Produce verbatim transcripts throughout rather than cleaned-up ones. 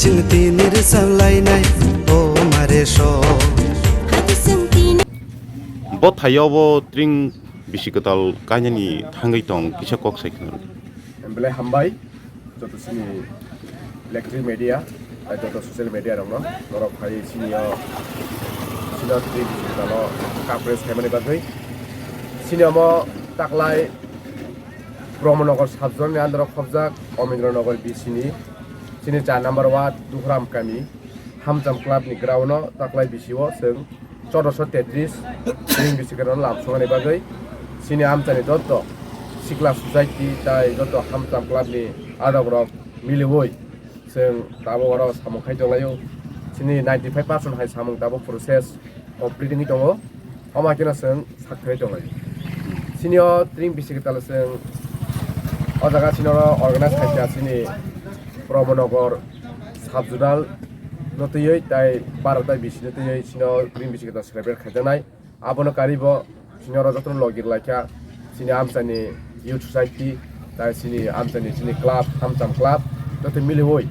Chwng tini rwchap lainai, o mare so. Bo thaio bo tring bisi kwtal kainani thangwi tong kisa kok sai khna. Belai hambai, joto sini electric media, tei joto social media rokno, norok phai sini o, sini o tring bisi kwtal o coverage khaimani bagwi. Sini omo taklai Brahmanagar subzone ni under o khobjak Omindra Nagar B C ni, sini char number ward Duhram kami, Hamcham club ni ground o taklai bisi o chwng chordoso tetris ring bisi kwtal lamsoknani bagwi sini amchani joto sikla society tai joto Hamcham club ni adok rok miliwi chwng tabuk oro samung khai tonglaio. Sini ninety five percent hai samung tabuk process complete wngwi tongo. Omo haikhe no chwng sak khai tonglaio. Sini o tring bisi kwtal chwng o jaga sini oro organize khaikha sini Brahmanagar subzonal no twiwi tai baro tai bisi no twiwi sini o tring bisi kwtal celebrate khaijaknai. Abono karwi bo sini oro jotono logi rwlaikha, sini amchaini youth society, tai sini amchaini sini club, Hamcham club, joto miliwi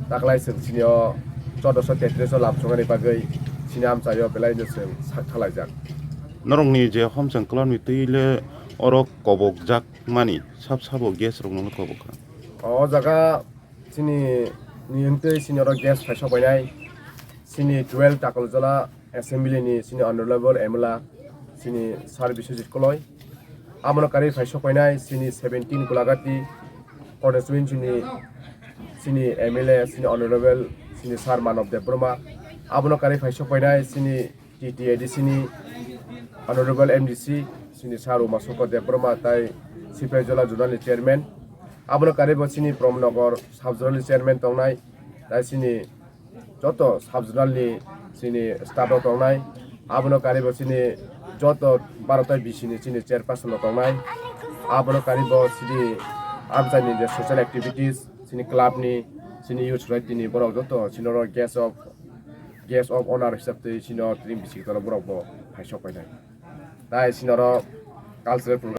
taklai chwng sini o chordoso tetris o lamsoknani bagwi sini amchaio belaino chwng sak thalaijak. Norokni je Hamcham club ni twi le oro kobokjak mani sab sabo guest rokno kobok kha. O jaga sini ni wngtwi sini oro guest phai sok painai, sini twelve Takaljola Assembly ni sini Honorable M L A sini Sir Biswajit Koloi. Abono karwi phai sok painai sini seventeen Gulagati constituency ni sini M L A sini Honorable sini Sir Manav Debbarma. Abono karwi phai sok painai sini T T A D C ni Honorable M D C sini Sir Uma Shankar Debbarma tai Sipahijola Zonal ni Chairman. Abono karwi bo sini Brahmanagar Sub Zonal ni Chairman tongnai, tai sini joto Sub Zonal ni sini staff rok tongnai. Abono karwi bo sini joto baro tai bisi ni sini chairperson rok tongnai. Abono karwi bo sini amchaini je social activities, sini club ni, sini youth society ni borok joto sini oro guest of, guest of honor hisab twi sini o tring bisi kwtal borok bo phai sok painai. Tai sini oro cultural program